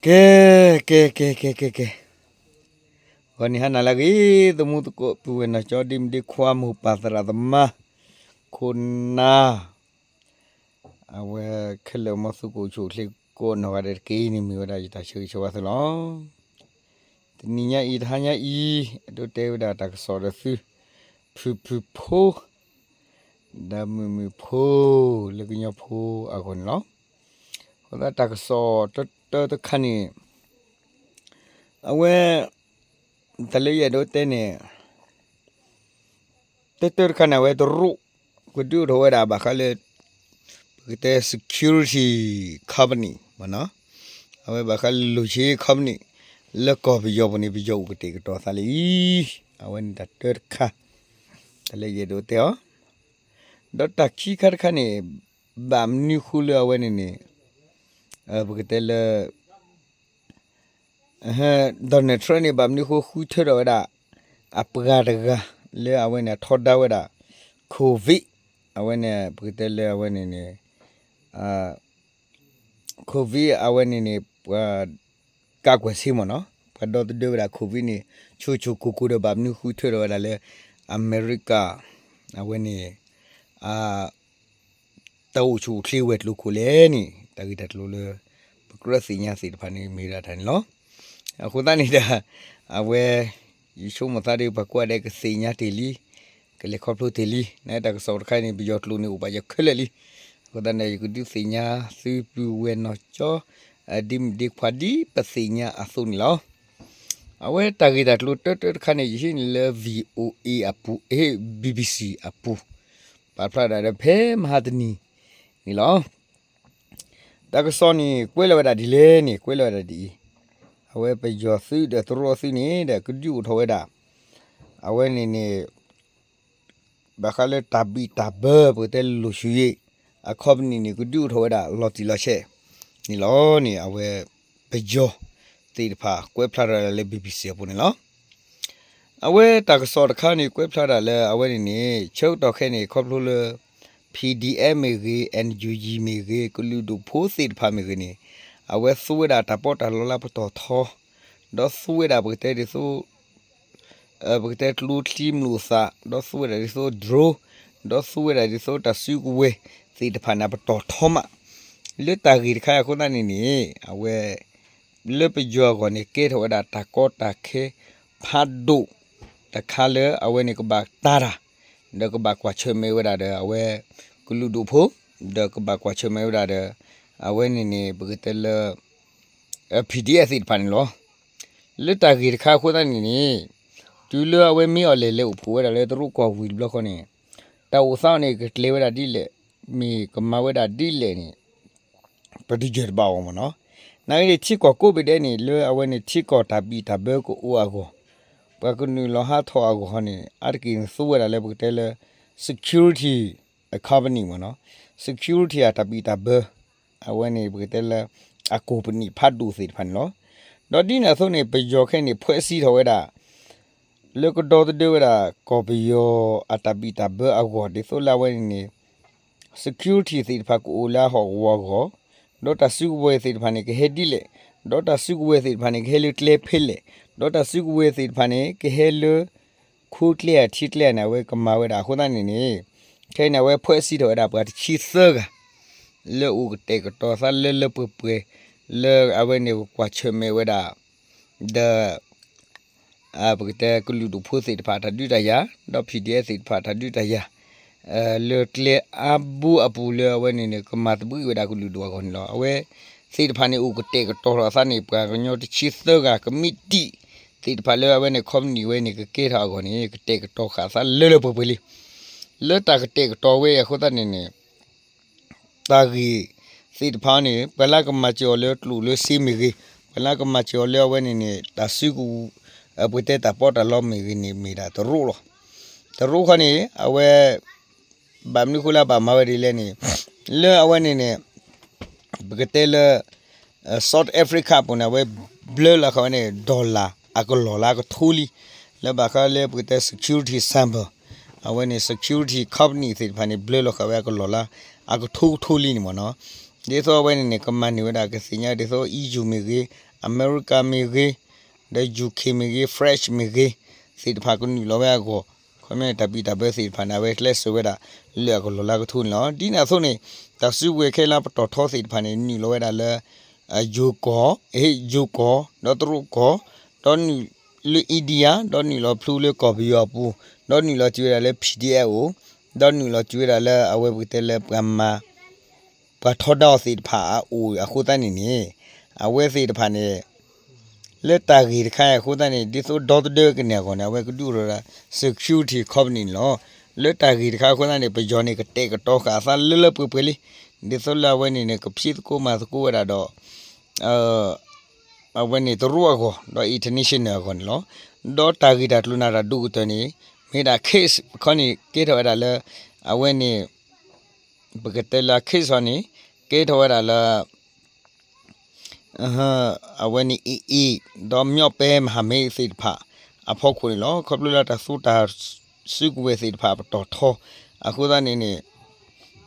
ကဲ, ကဲ, ကဲ, ကဲ, ကဲ, ကဲ, ဂီၤနံၤဟါနၤလၢအဂ့ၤ, သမူသကိး ပုၢ်ဝဲၢ်နီၢ်ကၠီ ဒ့မုၣ်ဒ့ခွါ မိၢ်ပၢ်သရၣ်သမါ ခိၣ်နၢ်, အဝဲခဲလၢာ် မ်သုကအိၣ်ဆူၣ်အိၣ်ချ့ကိးနီၢ်ဂၤဒဲးတက့ၢ်န့ၣ် မ့ၢ်ဝဲဒၣ်ယတၢ်ဆၢဂ့ၤဆၢဝါသုလီၤ. တနံၤညါအံၤ တဟါညါအံၤ အဲၣ်ဒိးတဲဝဲဒၣ်တၢ်ကစီၣ်ဒီးသု ဖုၣ်ဖုၣ်ဖိ ဒီးမုၣ်မုၣ်ဖိ လၢကညီဖိအဂီၢ်န့ၣ်လီၤ. အဃိသတးတၢ်ကစီၣ်တၢတၢတခါန့ၣ် အဝဲ တၢ်လၢယအဲၣ်ဒိးတဲန့ၣ် တၢတၢတခါန့ၣ် အဝဲတရူး ကဒုးအိၣ်ထီၣ်ဝဲဒၣ်ဘၣ်ဃးလၢ ပကတဲ security company မ့ၢ်နီၤ, အဝဲဘၣ်ဃးလၢ လိၣ်ဆ့ company လၢကီၢ်ပယီၤပူၤန့ၣ် ပယီၤအိၣ်ကတဲာ်ကတီၤသးလၢအံၤ, အဝဲန့ၣ်တၢ်တၢတခါ တၢ်လၢယအဲၣ်ဒိးတဲအီၤ, ဒီးတၢ်ခံခါတခါန့ၣ် ဘၣ်မနုၤဃိလၢအဝဲန့ၣ်န့ၣ် ပကတဲလၢ Donald Trump န့ၣ် ဘၣ်မနုၤဃိဃုထၢထီၣ်ဝဲဒၣ် အပှၤတဂၤ လၢအဝဲန့ၣ်အထီဒါဝဲဒၣ် COVID အဝဲန့ၣ် ပကတဲလၢအဝဲန့ၣ်န့ၣ် COVID အဝဲန့ၣ်န့ၣ် ပှၤ ကးကွဲးဆ့မ့ၢ်နီၤ, ပှၤဒီသဒၢဝဲဒၣ် COVID န့ၣ် ဆိဆိကိၤကိၤဒီး ဘၣ်မနုၤဃုထၢထီၣ်ဝဲဒၣ်လၢ အမဲရကၤ အဝဲန့ၣ် တၢ်အိၣ်ဆူၣ်အိၣ်ချ့ဝဲၤကျိၤခိၣ်လဲၣ်န့ၣ် တၢ်ဂ့ၢ်တၢ်ကျိၤလၢ ပကြၢးသ့ၣ်ညါသ့ၣ်တဖၣ်န့ၣ် မ့ၢ်ဒၣ်တၢ်န့ၣ်လီၤ. အဃိသတးန့ၣ်ဒီး အဝဲ ယဆိကမိၣ်သးဒီး ပှၤကိးဂၤဒဲးကသ့ၣ်ညါတ့ၢ်လံ, ကလဲၤခီဖျိတ့ၢ်လံ, နတၢ်ကစီၣ်တခါန့ၣ် ပယီၤကျိာ်န့ၣ်အိၣ်ဘၣ်ယၤခဲလၢာ်လံ. အဃိသတးန့ၣ် ယကဒုးသ့ၣ်ညါသုပုၢ်ဝဲၢ်နီၢ်ကၠီ ဒ့မုၣ်ဒ့ခွါဒ်ပသ့ၣ်ညါအသိးန့ၣ်လီၤ. အဝဲတၢ်ဂ့ၢ်တၢ်ကျိၤတၢတၢတခါန့ၣ် ယဟံးန့ၢ်လၢ VOA အပူၤ BBC အပူၤ ပာ်ဖျါဒၣ်ဒီးဖဲမဟါတနံၤန့ၣ်လီၤ. တၢ်ကစီၣ်န့ၣ် ကွဲးလီၤဝဲဒၣ်ဒ်လဲၣ်န့ၣ် ကွဲးလီၤဝဲဒၣ်ဒ်အံၤ, အဝဲပယီၤသုးဒီးတရူးသုးန့ၣ်ဒီး ကဒုးအိၣ်ထီၣ်ဝဲဒၣ် အဝဲန့ၣ်န့ၣ် ဘၣ်ဃးလၢတၢ်ဘံၣ်တၢ်ဘၢ ပကတဲလၢလိၣ်ဆူၣ်ယ့ၣ် အ company န့ၣ် ကဒုးအိၣ်ထီၣ်ဝဲဒၣ်လီၤတံၢ်လီၤဆဲးန့ၣ်လီၤန့ၣ် အဝဲပယီၤသ့ၣ်တဖၣ် ကွဲးဖျါထီၣ်ဒၣ်လၢ BBC အပူၤန့ၣ်လီၤ. အဝဲတၢ်ကစီၣ်တခါန့ၣ် ကွဲးဖျါဒၣ်လၢအဝဲန့ၣ်န့ၣ် ဆၢကတီၢ်ခဲအံၤန့ၣ် ခီဖျိလၢ PDF မ့ၢ်ဂ့ၤ, NUG မ့ၢ်ဂ့ၤ, ကလုာ်ဒူၣ်ဖိသ့ၣ်တဖၣ်မ့ၢ်ဂ့ၤန့ၣ် အဝဲသူဝဲဒၣ်တၢ်ပီးတၢ်လီလၢပတီၢ်ထီ, ဒီးသူဝဲဒၣ်ပကတဲဒ်သိး ပကတဲကျိချံမျိာ်သၣ်, ဒီးသူဝဲဒၣ်ဒ်သိး drone, ဒီးသူဝဲဒၣ်ဒ်သိးတၢ်စုကဝဲၤသ့ၣ်တဖၣ်န့ၣ် အပတီၢ်ထီမး, လၢတၢ်ဂ့ၢ်တခါအံၤအဃိသတးန့ၣ်န့ၣ် အဝဲ လၢပယီၤအဂီၢ်န့ၣ် ကဲထီၣ်ဝဲဒၣ်တၢ်ကီတၢ်ခဲဖးဒိၣ်တခါလၢအဝဲန့ၣ်ကဘၣ်တၢ်တၢ်, ဒီးကဘၣ်ကွၢ်ဆၢၣ်မဲာ်ဝဲဒၣ်ဒီးအဝဲ ကလုာ်ဒူၣ်ဖိ, ဒီးကဘၣ်ကွၢ်ဆၢၣ်မဲာ်ဝဲဒၣ်ဒီး အဝဲန့ၣ်န့ၣ် ပကတဲလၢ PDF သ့ၣ်တဖၣ်န့ၣ်လီၤ. လၢတၢ်ဂ့ၢ်တခါအဃိသတးန့ၣ်န့ၣ် တုၤလၢအဝဲမ့ၢ်အီၤလဲၤလဲၤအိၣ်ဖှိၣ်ဝဲဒၣ်လၢတရူးကီၢ်ဝံၤတဘျီဃီန့ၣ် တၢ်အိၣ်သးအီၤန့ၣ် ကကျဲၤဝဲဒၣ်ဒ်လဲၣ်, မ့ၢ်ကမၤဝဲဒၣ်ဒ်လဲၣ်န့ၣ် ပတယၢၢ်တဘၣ်အီၤမ့ၢ်နီၤ. နာ်က့န့ၣ် ထံကီၢ်ကိးဘ့ၣ်ဒဲးန့ၣ် လၢအဝဲန့ၣ်ထံကီၢ်တၢ်ဘံၣ်တၢ်ဘၢကအိၣ်အဂီၢ်, ပှၤကနုာ်လီၤဟးထီၣ်အဂီၢ်န့ၣ် အါတက့ၢ်န့ၣ်သူဝဲဒၣ်လၢပကတဲလၢ security company မ့ၢ်နီၤ, security အတၢ်ဘံၣ်တၢ်ဘၢ အဝဲန့ၣ်ပကတဲလၢ အကိၣ်ပနံာ်ဖးဒိၣ်သ့ၣ်တဖၣ်န့ၣ်လီၤ. ဒီးဒ်န့ၣ်အသိးန့ၣ် ပယီၤခဲအံၤန့ၣ် ဖှဲးစံးထီၣ်ဝဲဒၣ် လၢကဒီသဒၢဝဲဒၣ် ကီၢ်ပယီၤအတၢ်ဘံၣ်တၢ်ဘၢအဂီၢ် ဒ်သိးလၢအဝဲန့ၣ်န့ၣ် security သ့ၣ်တဖၣ်ကအိၣ်လၢအဟီၣ်ကဝီၤအဂီၢ်, ဒီးတၢ်စုကဝဲၤသ့ၣ်တဖၣ်န့ၣ် ကဟဲဒ်လဲၣ်, ဒီးတၢ်စုကဝဲၤသ့ၣ်တဖၣ်န့ၣ် ကဟဲလၢကျဲဖဲလဲၣ်, ဒီးတၢ်စုကဝဲၤသ့ၣ်တဖၣ်န့ၣ် ကဟဲလၢ ခိကျဲဧါထံကျဲဧါန့ၣ် အဝဲကမၤဝဲဒၣ်အဃိသတးန့ၣ်န့ၣ် ခဲအံၤန့ၣ် အဝဲဖှဲးစံးထီၣ်ဝဲဒၣ်ပှၤတဆံသၢဂၤ လၢအိၣ်ကတဲာ်ကတီၤသးလၢလၢပှဲၤပှဲၤ လၢအဝဲန့ၣ်ကကွၢ်ဆၢၣ်မဲာ်ဝဲဒၣ် ဒီး ပကတဲကလုာ်ဒူၣ်ဖိသ့ၣ်တဖၣ်တၢ်ဒုးတၢ်ယၤ ဒီး PDF သ့ၣ်တဖၣ်တၢ်ဒုးတၢ်ယၤ လၢကျဲအါဘိအပူၤလၢအဝဲန့ၣ်န့ၣ် ကမၤသဘှံးဝဲဒၣ်ကလုာ်ဒူၣ်အဂီၢ်န့ၣ်လီၤ. အဝဲသ့ၣ်တဖၣ်န့ၣ် အိၣ်ကတဲာ်ကတီၤထီၣ်အသးန့ၣ် ပှၤကညီတဆံသၢဂၤ ကမံးတံာ်သ့ၣ်တဖၣ်လၢအဝဲန့ၣ် company ဝဲန့ၣ် ကကဲထီၣ်အဂီၢ်န့ၣ် ကတဲာ်ကတီၤဃာ်အသးလၢလၢပှဲၤပှဲၤလံ. လၢတၢ်ကတဲာ်ကတီၤဝဲအံၤအဃိသတးန့ၣ်န့ၣ် တၢ်ဂ့ၢ်သ့ၣ်တဖၣ်န့ၣ် ပှၤလၢကမၤစၢၤအီၤလၢကျိၣ်လၢစ့မ့ၢ်ဂ့ၤ, ပှၤလၢကမၤစၢၤအီၤလၢအဝဲန့ၣ်န့ၣ် တၢ်စုကဝဲၤ ပကတဲတၢ်ပီးတၢ်လီမ့ၢ်ဂ့ၤန့ၣ် မ့ၢ်ဒၣ်တရူးလီၤ. တရူးခီန့ၣ် အဝဲ ဘၣ်မနုၤဃိလၢအဘၣ်မၤဝဲဒ်လဲၣ်န့ၣ် လၢအဝဲန့ၣ်န့ၣ် ပကတဲလၢ South Africa အပူၤန့ၣ် အဝဲဘျၢလီၤဃာ်ဝဲန့ၣ် dollar အကလီၢ်လၢအကထိလံ. လၢဘၣ်ဃးလၢပကတဲ security symbol အဝဲန့ၣ် security company သ့ၣ်တဖၣ်န့ၣ် ဘျၢလီၤဃာ်ဝဲအကလီၢ်လၢ အကထိကထိလံန့ၣ်မ့ၢ်နီၤ. ဒ်သိးအဝဲန့ၣ်န့ၣ် ကမၤန့ၢ်ဝဲဒၣ်ကသ့ၣ်ညါဒ်သိး EU မ့ၢ်ဂ့ၤ, အမဲရကၤမ့ၢ်ဂ့ၤ, ဒီး ယူၣ်ခ့ၣ် မ့ၢ်ဂ့ၤ, ဖရဲၣ်ၡ် မ့ၢ်ဂ့ၤ, သ့ၣ်တဖၣ်ကနုာ်လီၤဝဲအဂီၢ်, ခီပညီန့ၣ် တၢ်ဘံၣ်တၢ်ဘၢသ့ၣ်တဖၣ်န့ၣ် အဝဲကျဲးစၢးဝဲဒၣ် လၢအကလီၤလၢကထိန့ၣ်လီၤ. ဒ်န့ၣ်အသိးန့ၣ် တၢ်စုကဝဲၤခဲလၢာ်ပတီၢ်ထီသ့ၣ်တဖၣ်န့ၣ် နုာ်လီၤဝဲဒၣ်လၢ ယိၤကီၢ်, ယိၤကီၢ်, ဒီးတရူးကီၢ်, ဒီးနုာ်လၢ India, ဒီးနုာ်လီၤဖျိလၢကီၢ်ပယီၤအပူၤ, ဒီးနုာ်လီၤတုၤဝဲဒၣ်လၢ P D F အိၣ်, ဒီးနုာ်လီၤတုၤဝဲဒၣ်လၢအဝဲပကတဲလၢပှၤမၤ ပှၤထီဒါအီၤသ့ၣ်တဖၣ်အအိၣ်အဃိသတးန့ၣ်န့ၣ်, အဝဲသ့ၣ်တဖၣ်န့ၣ် လၢတၢ်ဂ့ၢ်တခါအံၤအဃိသတးန့ၣ် ဒ်သိးဒီသဒၢကန့ၢ်အဂီၢ်န့ၣ် အဝဲကဒုးအိၣ်ထီၣ်ဝဲဒၣ် security company န့ၣ်လီၤ. လၢတၢ်ဂ့ၢ်တခါအဃိသတးန့ၣ် ပယီၤန့ၣ် ကတဲာ်ကတီၤဃာ်အသးလၢလၢပှဲၤပှဲၤလံ, ဒ်သိးလၢအဝဲန့ၣ်န့ၣ် ကဖံးသကိးမၤသကိးဝဲဒၣ်ဒီး အဝဲန့ၣ်တရူးအဂီၢ် ဒီး international အဂီၢ်န့ၣ်လီၤ. ဒီးတၢ်ဂ့ၢ်တၢ်ကျိၤနၤတၢ်ဒိၣ်ကတၢၢ်န့ၣ် မ့ၢ်ဒၣ် case ခီန့ၣ် ကဲထီၣ်ဝဲဒၣ်လၢ အဝဲန့ၣ် ပကတဲလၢ case ခီန့ၣ် ကဲထီၣ်ဝဲဒၣ်လၢ အဝဲန့ၣ် AA ဒီး မြောက်ပိုင်းမဟာမိတ် သ့ၣ်တဖၣ်အဖီခိၣ်န့ၣ်လီၤ. ခီဖျိလၢတၢ်သူတၢ်စုကဝဲၤသ့ၣ်တဖၣ်အပတီၢ်ထီအဃိသတးန့ၣ်န့ၣ်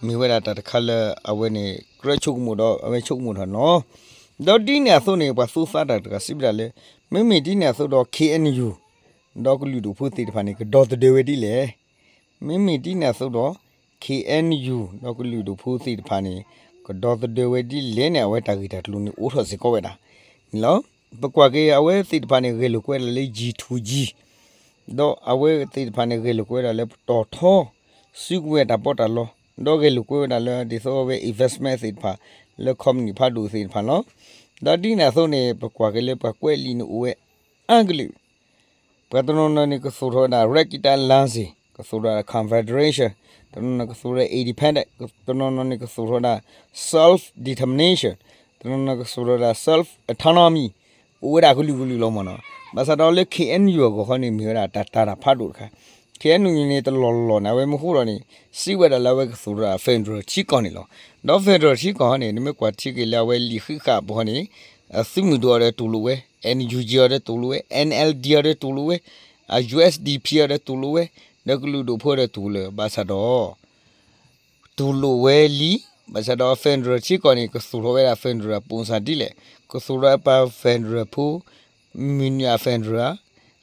မ့ၢ်ဝဲဒၣ်တၢ်တခါလၢအဝဲန့ၣ် ကြၢးဆိကမိၣ်ဒီးအဝဲဆိကမိၣ်ထီၣ်န့ၣ်လီၤ. ဒီးဒ်န့ၣ်အသိးန့ၣ် ပှၤသူသးတၢ်တဂၤစံးဝဲဒၣ်လၢ မ့မ့ၢ်ဒ်န့ၣ်အသိးဒီး K N U ဒီးကလုာ်ဒူၣ်ဖိသ့ၣ်တဖၣ်န့ၣ် ကဒီသဒၢဝဲဒ်လဲၣ်. မ့မ့ၢ်ဒ်န့ၣ်အသိးဒီး K N U ဒီးကလုာ်ဒူၣ်ဖိသ့ၣ်တဖၣ်န့ၣ် ကဒီသဒၢဝဲဒ်လဲၣ်န့ၣ် အဝဲတၢ်ဂ့ၢ်တၢ်ကျိၤန့ၣ်အိးထီၣ်စ့ၢ်ကီးဝဲဒၣ်န့ၣ်လီၤ. ပကွၢ်က့ၤအဝဲသ့ၣ်တဖၣ်န့ၣ် ဂဲၤလိာ်ကွဲဒၣ်လၢ G to G ဒီးအဝဲသ့ၣ်တဖၣ်န့ၣ် ဂဲၤလိာ်ကွဲဒၣ်လၢပတီၢ်ထီ စုကဝဲၤတၢ်ပီးတၢ်လီ ဒီးဂဲၤလိာ်ကွဲဝဲဒၣ်လၢဒ်သိးအဝဲ investment သ့ၣ်တဖၣ် လၢ company ဖးဒိၣ်သ့ၣ်တဖၣ်လီၤ. ဒီးဒ်န့ၣ်အသိးန့ၣ် ပကွၢ်က့ၤလၢပှၤကွဲးလံာ်န့ၣ်အိၣ်ဝဲအါကလုာ် ပှၤတနီၤနီၤန့ၣ် ကသိၣ်ထီၣ်ဝဲဒၣ် Rakhitan Alliance ကသိၣ်ထီၣ်ဝဲဒၣ် Confederation, တနီၤနီၤကသိၣ်ထီၣ်ဝဲဒၣ် Independent, တနီၤနီၤန့ၣ်ကသိၣ်ထီၣ်ဝဲဒၣ် Self Determination, တနီၤနီၤကသိၣ်ထီၣ်ဝဲဒၣ် Self Autonomy, အိၣ်ဝဲဒၣ်ကလုာ်ကလုာ်လီၤမ့ၢ်နီၤ. ဘၣ်ဆၣ်ဒီးလၢ K N U အဂီၢ်ခီန့ၣ် မ့ၢ်ဝဲဒၣ်တၢ်တာ်တၢ်ဖးဒိၣ်တခါ, K N U န့ၣ်တလီၢ်လီၢ်န့ၣ် အဝဲမ့ၢ်ဟူထီၣ်န့ၣ် စံးဝဲဒၣ်လၢအဝဲကသိၣ်ထီၣ်ဝဲဒၣ် federal ထံကီၢ်န့ၣ်လီၤ. ဒီး federal ထံကီၢ်ခီန့ၣ် နမ့ၢ်ကွၢ်ထံက့ၤလၢအဝဲလံာ်ဃံးဃာ်အပူၤခီန့ၣ် သုးမုၢ်ဒိၣ်အီၤဒီးတူၢ်လိာ်ဝဲ, N U G အီၤဒီးတူၢ်လိာ်ဝဲ, N L D အီၤဒီးတူၢ်လိာ်ဝဲ, အ U S D P အီၤဒီးတူၢ်လိာ်ဝဲ, ဒီးကလုာ်ဒူၣ်ဖိအီၤဒီးတူၢ်လိာ် ဘၣ်ဆၣ်ဒီး တူၢ်လိာ်ဝဲလံ, ဘၣ်ဆၣ်ဒီး federal ထံကီၢ်န့ၣ် ကသိၣ်ထီၣ်ဝဲဒၣ် federal အပူၤစၢ်ဒ်လဲၣ်, ကသိၣ်ထီၣ်ဝဲပှၤ federal ဖိ, မုၢ်နုာ်အ federal,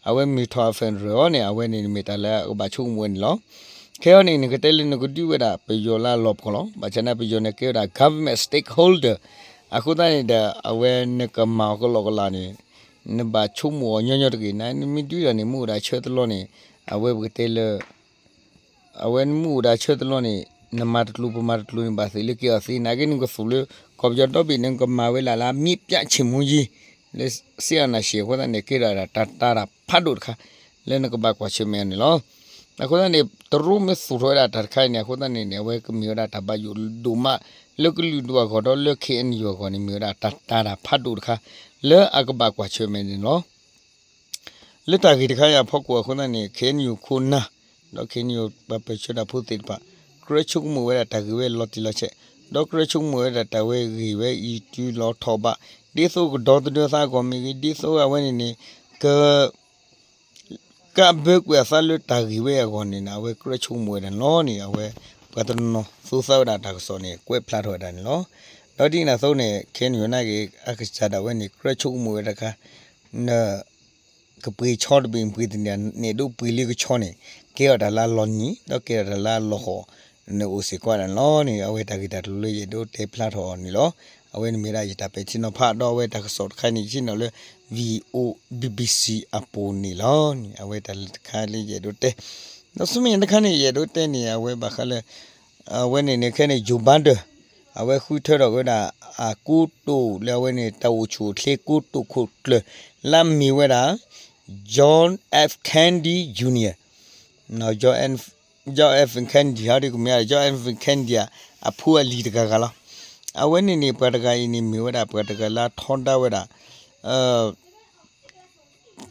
အဝဲမုၢ်ထီၣ်အ federal အီၤန့ၣ် အဝဲန့ၣ်မ့ၢ်တၢ်လၢအကဘၣ်ဆိကမိၣ်ဝဲန့ၣ်လီၤ. ခဲအံၤန့ၣ် နကတဲလၢနကဒုးဝဲဒၣ်ပယီၤလၢအလီၢ်ပကီၢ်လီၤ. ဘၣ်ဆၣ်န့ၣ် ပယီၤန့ၣ်ကဲဝဲဒၣ် government stakeholder အဃိသတးန့ၣ်ဒီး အဝဲနကမၤအီၤကလီကလီန့ၣ် နဘၣ်ဆိကမိၣ်အီၤညီညီတဂ့ၤ, နမ့ၢ်ဒုးတၢ်န့ၣ် မ့ၢ်အိၣ်ဒၣ်ဆၢတလီၢ်န့ၣ် အဝဲပကတဲလၢ အဝဲနမ့ၢ်အိၣ်ဒၣ်ဆၢတလီၢ်န့ၣ် နမၤတကျိၤပမၤတကျိၤန့ၣ် ဘၣ်သ့ၣ်လၢကဲအီၤသ့, နာ်က့နကသိၣ်လၢ ကီၢ်ပယီၤဒီဘ့ၣ်န့ၣ် နကမၤဝဲလၢ်လၢ် မ့ၢ်ပျးဆ့ၣ်မူယံၤ လၢစ့အီၤနၢ်ရှ့ၣ်အဃိသတးန့ၣ် ကဲဒၣ်တၢ်တာ်တၢ်ဖးဒိၣ်တခါ လၢနကဘၣ်ကွၢ်ဆၢၣ်မဲာ်အီၤန့ၣ်လီၤ. အဃိသတးန့ၣ် တရူးမ့ၢ်သိၣ်ထီၣ်ဝဲဒၣ်တၢ်တခါအံၤန့ၣ် အဃိသတးန့ၣ်န့ၣ် အဝဲကမ့ၢ်ဝဲဒၣ်တၢ်ဘၣ်ယိၣ်ဒိၣ်မး လၢကလုာ်ဒူၣ်အဂီၢ်ဒီးလၢ K N U အဂီၢ်န့ၣ် မ့ၢ်ဝဲဒၣ်တၢ်တာ်တၢ်ဖးဒိၣ်တခါ လၢအကဘၣ်ကွၢ်ဆၢၣ်မဲာ်န့ၣ်လီၤ. လၢတၢ်ဂ့ၢ်တခါအံၤအဖီခိၣ်အဃိသတးန့ၣ် K N U ခိၣ်နၢ် ဒီး K N U ပှၤပၢၢ်ဆၢတၢ်ဖိသ့ၣ်တဖၣ် ကြၢးဆိကမိၣ်ဝဲဒၣ်တၢ်ဂ့ၢ်ဝဲလီၤတံၢ်လီၤဆဲး, ဒီးကြၢးဆိကမိၣ်ဝဲဒၣ်တၢ်ဝဲဂ့ၢ်ဝဲအံၤတုၤလီၤထီၣ်ဘး ဒ်သိးကဒီသဒၢသးအဂီၢ်မ့ၢ်ဂ့ၤ, ဒ်သိးအဝဲန့ၣ်န့ၣ် က ကးဘၢကွံာ်အသးလၢတၢ်ဂ့ၢ်ဝဲအဂီၢ်န့ၣ် အဝဲကြၢးဆိကမိၣ်ဝဲဒၣ်န့ၣ်လီၤန့ၣ် အဝဲပှၤတနီၤနီၤသူသးဝဲဒၣ်တၢ်ကစီၣ်န့ၣ် ကွဲးဖျါထီၣ်ဝဲဒၣ်န့ၣ်လီၤ. ဒီးဒ်န့ၣ်အသိးန့ၣ် ခဲအံၤနာ်က့ အကစၢ်ဒၣ်ဝဲန့ၣ် ကြၢးဆိကမိၣ်ဝဲဒၣ်တခါ န ကပှ့ၤဆီတဘ့ၣ် ပှ့ၤတန့ၢ် န့ၢ်ဒိးပှ့ၤလံကဆီန့ၣ် ကဲထီၣ်တၢ်လၢအလီၤနံၤ ဒီးကဲထီၣ်တၢ်လၢအလီၤဟီၣ်န့ၣ်အိၣ်စ့ၢ်ကီးဝဲဒၣ်န့ၣ်လီၤန့ၣ် အဝဲတၢ်ဂ့ၢ်တၢ်ကျိၤလၢယအဲၣ်ဒိးတဲဖျါထီၣ်အီၤန့ၣ်လီၤ. အဝဲန့ၣ်မ့ၢ်ဒၣ်ယတၢ်ပဲာ်ထံနီၤဖး ဒီးအဝဲတၢ်ကစီၣ်တခါန့ၣ် ယဟံးန့ၢ်လၢ V O B B C အပူၤန့ၣ်လီၤန့ၣ် အဝဲတၢ်လၢတခါလၢယအဲၣ်ဒိးတဲ ဒီးဆူမဲာ်ညါတခါန့ၣ် ယအဲၣ်ဒိးတဲန့ၣ် အဝဲဘၣ်ဃးလၢ အဝဲန့ၣ်န့ၣ် ခဲန့ၣ် Joe Biden အဝဲဃုထၢထီၣ်က့ၤဝဲဒၣ် အကိတိာ်လၢအဝဲန့ၣ် တၢ်အိၣ်ဆူၣ်အိၣ်ချ့ကိတိာ်ခိၣ်ကျၢၢ် လၢအမ့ၢ်ဝဲဒၣ် John F Kennedy Junior, John F Kennedy ဟီဒ်ကမ့ၢ် John F Kennedy အဖိအလံၤတဂၤဂၤလီၤ. အဝဲန့ၣ်န့ၣ် ပှၤတဂၤအံၤန့ၣ် မ့ၢ်ဝဲဒၣ်ပှၤတဂၤလၢအထီဒါဝဲဒၣ်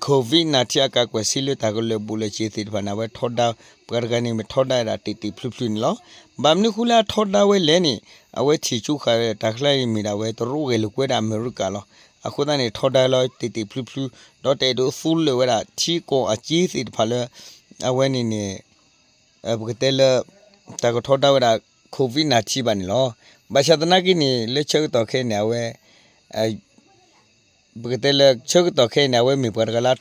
COVID nineteen အကါကွဲၢ်စ့လၢတၢ်ကလၢာ်ဘူးလၢာ်စ့သ့ၣ်တဖၣ်န့ၣ် အဝဲထီဒါ ပှၤတဂၤန့ၣ် မ့ၢ်ထီဒါဝဲဒၣ်တ့ၢ်တ့ၢ်ဖျုးဖျုးန့ၣ်လီၤ. ဘၣ်မနုၤဃိလၢအထီဒါဝဲလဲၣ်န့ၣ် အဝဲထံၣ်ကၠိဃာ်ဝဲဒၣ်တၢ်ချါအံၤမ့ၢ်ဒၣ်ဝဲတရူးဂဲၤလိာ်ကွဲဒၣ်အမဲရကၤလီၤ. အဃိသတးန့ၣ် ထီဒါလီၤတ့ၢ်တ့ၢ်ဖျုးဖျုး ဒီးတအဲၣ်ဒိးသူလၢာ်ဝဲဒၣ်ထံကီၢ်အစ့သ့ၣ်တဖၣ်လၢ အဝဲန့ၣ်န့ၣ် ပကတဲလၢ တၢ်ကထီဒါဝဲဒၣ် COVID nineteen ဘၣ်န့ၣ်လီၤ. ဘၣ်ဆၣ်သနာ်က့န့ၣ် လၢဆၢကတီၢ်ခဲအံၤန့ၣ် အဝဲ အ ပကတဲလၢဆၢကတီၢ်ခဲအံၤန့ၣ် အဝဲမ့ၢ်ပှၤတဂၤလၢ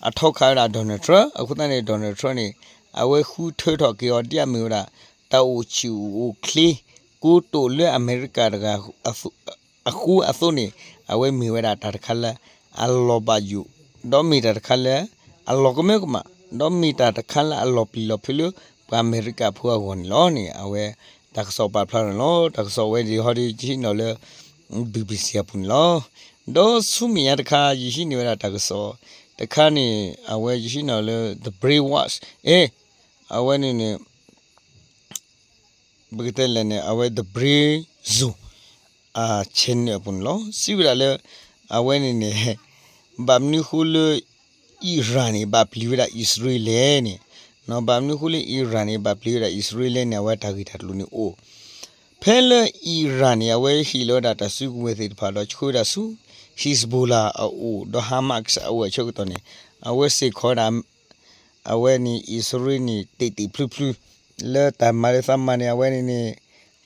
အထီခးဝဲဒၣ် Donald Trump အဃိသတးန့ၣ် Donald Trump န့ၣ် အဝဲဃုထၢထီၣ်က့ၤအီၤဒ်အမ့ၢ်ဝဲဒၣ် တၢ်အိၣ်ဆံးအိၣ်ချ့ ကိတိာ်လၢအမဲရကၤတဂၤ အဃိအသိးန့ၣ် အဝဲမ့ၢ်ဝဲဒၣ်တၢ်တခါလၢ အလီၤဘၣ်ယိၣ် ဒီးမ့ၢ်တၢ်တခါလၢ အလီၤကမၢကမၣ် ဒီးမ့ၢ်တၢ်တခါလၢအလီၤပျံၤလီၤဖုးလၢ ပှၤအမဲရကၤဖိအဂီၢ်န့ၣ်လီၤန့ၣ် အဝဲ တၢ်ကစီၣ်ပာ်ဖျါန့ၣ်လီၤ. တၢ်ကစီၣ်ဝဲဒၣ်ဟီဒ်ယဟံးန့ၢ်လၢ BBC အပူၤန့ၣ်လီၤ. ဒီးဆူမဲာ်ညါတခါ ယဟံးန့ၢ်ဝဲဒၣ်တၢ်ကစီၣ်တခါန့ၣ် အဝဲယဟံးန့ၢ်လၢ The Brain Watch အဝဲန့ၣ်န့ၣ် ပကတဲလဲၣ်န့ၣ် အဝဲ The Brain Zoo အ channel အပူၤန့ၣ်လီၤ. စံးဝဲဒၣ်လၢ အဝဲန့ၣ်န့ၣ် ဘၣ်မနုၤဃိလၢ အံရၣ်န့ၣ် ဘၣ်ပျံၤဝဲဒၣ်အံၣ်စရ့လးလဲၣ်န့ၣ်, ဘၣ်မနုၤဃိလၢအံရၣ်န့ၣ် ဘၣ်ပျံၤဝဲဒၣ်အံၣ်စရ့လးလဲၣ်န့ၣ် အဝဲတၢ်ဂ့ၢ်တၢ်ကျိၤန့ၣ်အိၣ် ဖဲလၢအံရၣ်န့ၣ် အဝဲဟ့ၣ်လီၤဝဲဒၣ်တၢ်စုကဝဲၤသ့ၣ်တဖၣ်ဒီးဆှၢဝဲဒၣ်ဆူ Hezbollah အအိၣ် ဒီး Hamas အအိၣ်အဆၢကတီၢ်န့ၣ် အဝဲစ့ၢ်ကီးဝဲဒၣ် အဝဲန့ၣ်အံၣ်စရ့လးန့ၣ် တ့ၢ်တ့ၢ်ဖျုဖျု လၢတၢ်မၤလၢသးမၤန့ၣ် အဝဲန့ၣ်န့ၣ်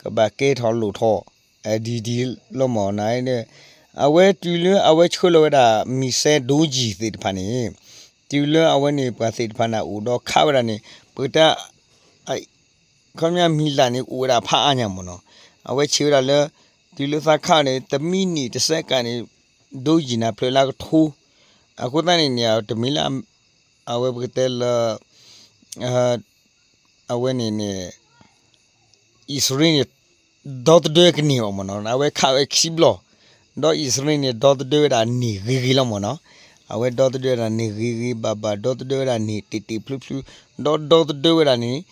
ကဘၣ်ကဲထီၣ်လိၣ်ထီၣ် ဒ်ဒ်လီၤမၢ်နၤန့ၣ် အဝဲတုၤလၢအဝဲဆှၢလီၤဝဲဒၣ် missile ဒိကံၢ်သ့ၣ်တဖၣ်န့ၣ် တုၤလၢအဝဲန့ၣ် ပှၤသ့ၣ်တဖၣ်န့ၣ်အိၣ်ဒီးခးဝဲဒၣ်န့ၣ် ပကတဲ ခီပညီမံၤလၢ်န့ၣ် အိၣ်ဝဲဒၣ်ဖးအါညါမၢ်နီၤ, အဝဲဆံးဝဲဒၣ်လၢ တုၤလၢသးခးန့ၣ် တမံးနံးတစဲးကးန့ၣ် ဒိကံၢ်န့ၣ်ဖျၢၣ်လၢကထိ အဃိသတးန့ၣ်န့ၣ် တမံၤလၢ အဝဲပကတဲလၢ အဝဲန့ၣ်န့ၣ် အံၣ်စရ့လးန့ၣ် ဒီသဒၢကန့ၢ်အီၤမၢ်နီၤ, အဝဲခးဝဲခံဘျီၣ်, ဒီးအံၣ်စရ့လးန့ၣ် ဒီသဒၢဝဲဒၣ်န့ၢ်ဂ့ၤဂ့ၤလီၤမၢ်နီၤ, အဝဲဒီသဒၢဝဲဒၣ်န့ၢ်ဂ့ၤဂ့ၤဘၣ်ဘၣ် ဒီသဒၢဝဲဒၣ်န့ၢ်တ့ၢ်တ့ၢ်ဖျုဖျု, ဒီးဒီသဒၢဝဲဒၣ်န့ၣ်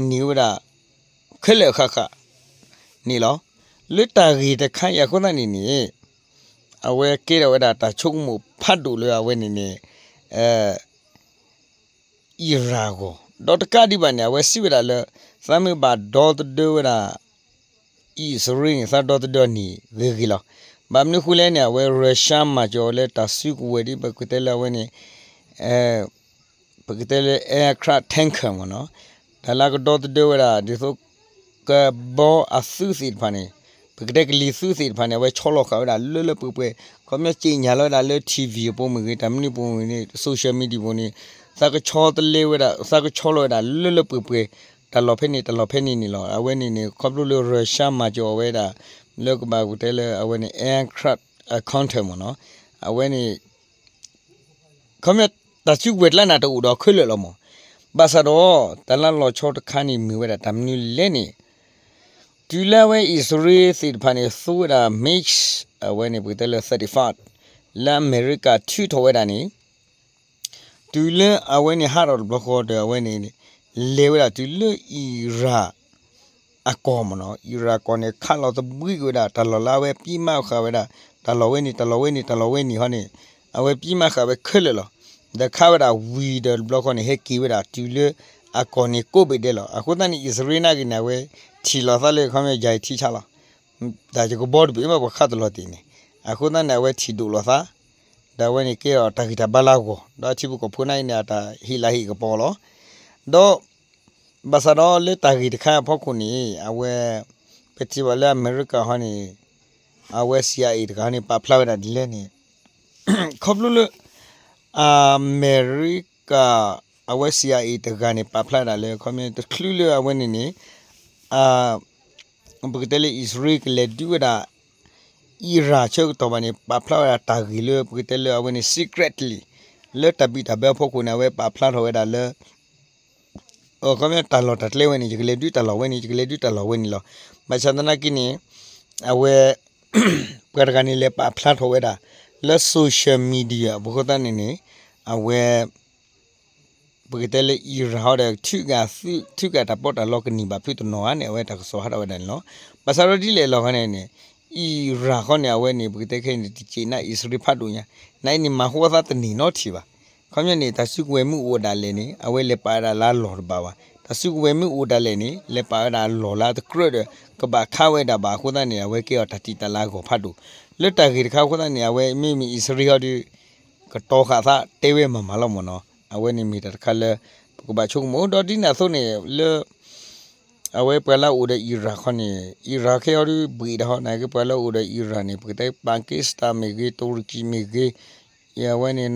န့ၢ်ဝဲဒၣ် ခဲလၢာ်ဃၣ်ဃၣ်န့ၣ်လီၤ. လၢတၢ်ဂ့ၢ်တခါအံၤအဃိသတးန့ၣ်န့ၣ် အဝဲကဲထီၣ်ဝဲဒၣ်တၢ်ဆိကမိၣ်ဖးဒိၣ်လၢအဝဲန့ၣ်န့ၣ် အံရၣ်အဂီၢ်, ဒီးတကးဒံးဘၣ်န့ၣ် အဝဲစံးဝဲဒၣ်လၢ သးမ့ၢ်ဘၣ်ဒီသဒၢဝဲဒၣ် အံၣ်စရ့လးန့ၣ် သးဒီသဒၢန့ၢ်ဂ့ၤဂ့ၤလီၤ. ဘၣ်မနုၤဃိလဲၣ်န့ၣ် အဝဲ Russia မၤစၢၤအီၤလၢတၢ်စုကဝဲၤဒ်ပကတဲလၢအဝဲန့ၣ် ပကတဲလၢ aircraft tanker မ့ၢ်နီၤ, တၢ်လၢကဒီသဒၢဝဲဒၣ် ဒ်သိး ကဘီအသုးသ့ၣ်တဖၣ်န့ၣ် ပကတဲကလံၤသုးသ့ၣ်တဖၣ်န့ၣ် အဝဲဆီလီၤဃာ်ဝဲဒၣ်လၢလၢပှဲၤပှဲၤ, ခီပညီစံးညါလီၤဝဲဒၣ်လၢ ထံၣ်ဝံၣ် အပူၤမ့ၢ်ဂ့ၤ တၢ်မနုၤပူၤမ့ၢ်ဂ့ၤန့ၣ် social media ပူၤန့ၣ် သးကဆီတလဲဝဲဒၣ် သးကဆီလီၤဝဲဒၣ်လၢလၢပှဲၤပှဲၤ, တၢ်လီၢ်ဖဲန့ၣ် တၢ်လီၢ်ဖဲန့ၣ်န့ၣ်လီၤ. အဝဲန့ၣ်န့ၣ် ခီဖျိလၢ Russia မၤစၢၤအီၤဝဲဒၣ် လၢကဘၣ်ပကတဲလၢအဝဲန့ၣ် aircraft counter မ့ၢ်နီၤ, အဝဲန့ၣ် ခီပညီ တၢ်စုကဝဲၤကျါန့ၣ်တအိၣ်ဒီးခဲလၢာ်လီၤမး, ဘၣ်ဆၣ်ဒီး တၢ်လၢလီၤဆီတခါန့ၣ်မ့ၢ်ဝဲဒၣ်တၢ်မနုၤလဲၣ်န့ၣ်, တုၤလၢအဝဲအံၣ်စရ့လးသ့ၣ်တဖၣ်န့ၣ် သူဝဲဒၣ် MiG အဝဲန့ၣ် ပကတဲလၢ thirty-five လၢအမဲရကၤထုးထီၣ်ဝဲဒၣ်န့ၣ် တုၤလၢအဝဲန့ၣ်ဟးထီၣ်တဘျီဃီဒီး အဝဲန့ၣ် လဲၤဝဲဒၣ်တုၤလၢအံရၣ် အကီၢ်မ့ၢ်နီၤ, အံရၣ်ကီၢ်န့ၣ် ခးလီၤသဘှံးကွံာ်ဝဲဒၣ် တၢ်လီၢ်လၢအဝဲပံးမၤဃာ်ဝဲဒၣ် တၢ်လီၢ်ဝဲန့ၣ် တၢ်လီၢ်ဝဲန့ၣ် တၢ်လီၢ်ဝဲန့ၣ်ဟီန့ၣ်, အဝဲပံးမၤဃာ်ဝဲခဲလၢာ်လီၤ. ဒီးခးဝဲဒၣ်ဝံၤဒီးတဘျီဃီန့ၣ် ဟဲက့ၤဝဲဒၣ်တုၤလၢအကီၢ်န့ၣ်ကိးဘ့ၣ်ဒဲးလီၤ. အဃိသတးန့ၣ် အံၣ်စရ့လးနာ်က့န့ၣ် အဝဲထံၣ်လီၤသးလၢ ခီပညီ ယၤအံၤထံဆါလီၤ, တၢ်ယကဘီတဘ့ၣ်မ့ၢ်ပှၤခးတလီၤတံၢ်န့ၣ်, အဃိသတးန့ၣ် အဝဲထံၣ်ဒိၣ်လီၤသး ဒီးအဝဲန့ၣ်ကဲထီၣ်တၢ်ဂံၢ်တၢ်ဘါလၢအဂီၢ်, ဒီးထံဖိကီၢ်ဖိနာ်က့န့ၣ် အတၢ်ဟ့ၣ်လၤဟ့ၣ်ကပီၤလီၤ. ဒီး ဘၣ်ဆၣ်ဒီးလၢတၢ်ဂ့ၢ်တခါအဖီခိၣ်န့ၣ် အဝဲ ပထံၣ်ဘၣ်လၢအမဲရကၤဟီန့ၣ် အဝဲ CIA တဂၤဟီန့ၣ် ပာ်ဖျါဝဲဒၣ်ဒ်လဲၣ်န့ၣ် ခီဖျိလၢ အမဲရကၤ အဝဲ CIA တဂၤန့ၣ် ပာ်ဖျါဒၣ်လၢ ခီပညီတချုးလၢအဝဲန့ၣ်န့ၣ် ပကတဲလၢအံၣ်စရ့လးကလဲၤဒုးဝဲဒၣ် အံရၣ်ဆၢကတီၢ်ဘၣ်န့ၣ် ပာ်ဖျါဝဲဒၣ်တၢ်ဂ့ၢ်လၢပကတဲလၢအဝဲန့ၣ် secretly လၢတၢ်ဘံၣ်တၢ်ဘၢအဖီခိၣ်န့ၣ် အဝဲပာ်ဖျါထီၣ်ဝဲဒၣ်လၢ အခီပညီတၢ်လီၢ်တၢ်ကျဲဝဲန့ၣ် ယကလဲၤဒုးတၢ်လီၢ်ဝဲန့ၣ် ယကလဲၤဒုးတၢ်လီၢ်ဝဲန့ၣ်လီၤ. ဘၣ်ဆၣ်သနာ်က့န့ၣ် အဝဲ ပှၤတဂၤန့ၣ်လဲၤပာ်ဖျါထီၣ်ဝဲဒၣ် လၢ social media အဃိသတးန့ၣ်န့ၣ် အဝဲ ပကတဲလၢအံရၣ်ဟီဒီး ထုးကးတၢ်ပီးတၢ်လီကနံၣ်ဘၣ်ဖုးတနီၤဧါန့ၣ် အဝဲတၢ်ကစီၣ်ဟးထီၣ်ဝဲဒၣ်န့ၣ်လီၤ. ဘၣ်ဆၣ်ဒီးဒ်လဲၣ်လီၤခီန့ၣ်န့ၣ် အံရၣ်ဃီန့ၣ် အဝဲန့ၣ် ပကတဲခဲအံၤန့ၣ် တစံးနၢ်အံၣ်စရ့လးဖးဒိၣ်ညါ နာ်အံၤန့ၣ် မၤဟူအသးတန့ၢ်နီတထံၣ်ဘၣ်. ခီပညီန့ၣ် တၢ်စုကဝဲၤမ့ၢ်အိၣ်ဒၣ်လဲာ်န့ၣ် အဝဲလဲၤပာ်ဝဲဒၣ်လၢအလီၢ်တဘၣ်ဘၣ်. တၢ်စုကဝဲၤမ့ၢ်အိၣ်ဒၣ်လဲာ်န့ၣ် လဲၤပာ်ဝဲဒၣ်အလီၢ်လၢအတကြၢးဒီး ကဘၣ်ခးဝဲဒၣ်ဘၣ်အဃိသတးန့ၣ် အဝဲကဲအီၤတၢ်တံာ်တၢ်လၤအဂီၢ်ဖးဒိၣ်. လၢတၢ်ဂ့ၢ်တခါအဃိသတးန့ၣ် အဝဲမ့မ့ၢ်အံၣ်စရ့လးဒီး ကတီၤဃာ်သးတဲဝဲမၤမၤလီၤမ့ၢ်နီၤ. အဝဲန့ၣ်မ့ၢ်တၢ်တခါလၢ ပကဘၣ်ဆိကမိၣ် ဒီးဒ်န့ၣ်အသိးန့ၣ် လၢ အဝဲပှၤလၢအအိၣ်ဒီး Iran ခီန့ၣ် Iran ခဲအံၤဒုး ဘှံးတဟီ နာ်က့ ပှၤလၢအအိၣ်ဒီး Iran န့ၣ် ပကတဲ Pakistan မ့ၢ်ဂ့ၤ, တူရကံမ့ၢ်ဂ့ၤ, အဝဲန့ၣ်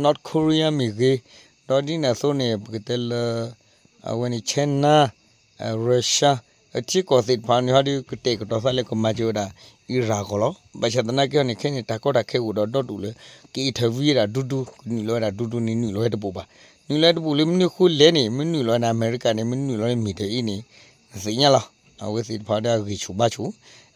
North Korea မ့ၢ်ဂ့ၤ, ဒီးဒ်န့ၣ်အသိးန့ၣ် ပကတဲလၢ အဝဲန့ၣ် China, Russia အထံကီၢ်သ့ၣ်တဖၣ်န့ၣ်ဟီဒုး ကတဲာ်ကတီၤသးလၢကမၤစၢၤဝဲဒၣ် Iran အဂီၢ်လီၤ. ဘၣ်ဆၣ်သနာ်က့ဟီန့ၣ် ခဲန့ၣ် တၢ်ကီတၢ်ခဲအိၣ်ဒီးဒီတူၢ်လၢ က intervene ဝဲဒၣ်ဒူဒူ, ကနုာ်လီၤဝဲဒၣ်ဒူဒူန့ၣ် နုာ်လီၤဝဲတဘူးဘၣ်. နုာ်လီၤဝဲတဘူးလၢမနုၤအဃိလဲၣ်န့ၣ် မ့ၢ်နုာ်လီၤဝဲဒၣ်အမဲရကၤန့ၣ် မ့ၢ်နုာ်လီၤလၢမ့ၢ်တၢ်အံၤန့ၣ် နသ့ၣ်ညါလီၤ. အဝဲသ့ၣ်တဖၣ်ဒီးအဂံၢ်ဆူၣ်ဘါဆူၣ်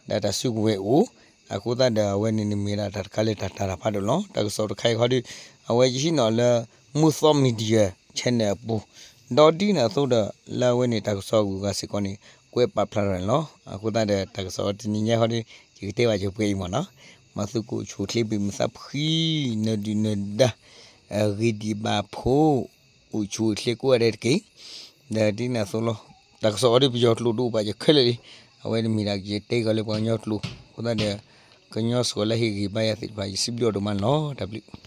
ဒီးတၢ်စုကဝဲၤအိၣ်, အဃိသတးဒီးအဝဲန့ၣ်နမ့ၢ်ဒၣ်တၢ်တခါလၢတၢ်တာ်တၢ်ဖးဒိၣ်လီၤ. တၢ်ကစီၣ်တခါအံၤခီဒုး အဝဲယဟံးန့ၢ်လၢ Muthoth Media Channel အပူၤ, ဒီးဒ်န့ၣ်အသိးဒီး လၢအဝဲန့ၣ်တၢ်ကစီၣ်အဂုၤအဂၤစ့ၢ်ကီးန့ၣ် ကွဲးပာ်ဖျါထီၣ်န့ၣ်လီၤ. အဃိသတးဒီးတၢ်ကစီၣ်တနံၤညါခီဒုး ယကတဲဘၣ်ယပှဲၤအံၤမ့ၢ်နီၤ, မ်သုကအိၣ်ဆူၣ်အိၣ်ချ့ဘၣ်မုာ်သးဖှံ နဒုၣ်နဒါ ဂ့ၤဒံးဘၣ်ဖိ အိၣ်ဆူၣ်အိၣ်ချ့ကိးဂၤဒဲးတက့ၢ်. ဒီးဒ်န့ၣ်အသိးလီၤ. တၢ်ကစီၣ်အီၤဒုးပယီၤကျိာ်တအိၣ်ဘၣ်ယခဲလၢာ်လံ, အဝဲတမ့ၢ်ဒၣ်ယတဲကီးလၢပှၤကညီကျိာ်, အဃိသတးဒီး ကညီစှီၤလၢဟ့ၣ်ဂံၢ်ဘါယၤသ့ၣ်တဖၣ် ယစံးဘျုးအီၤဒိၣ်မးန့ၣ်လီၤ. တၢ်ဘျုး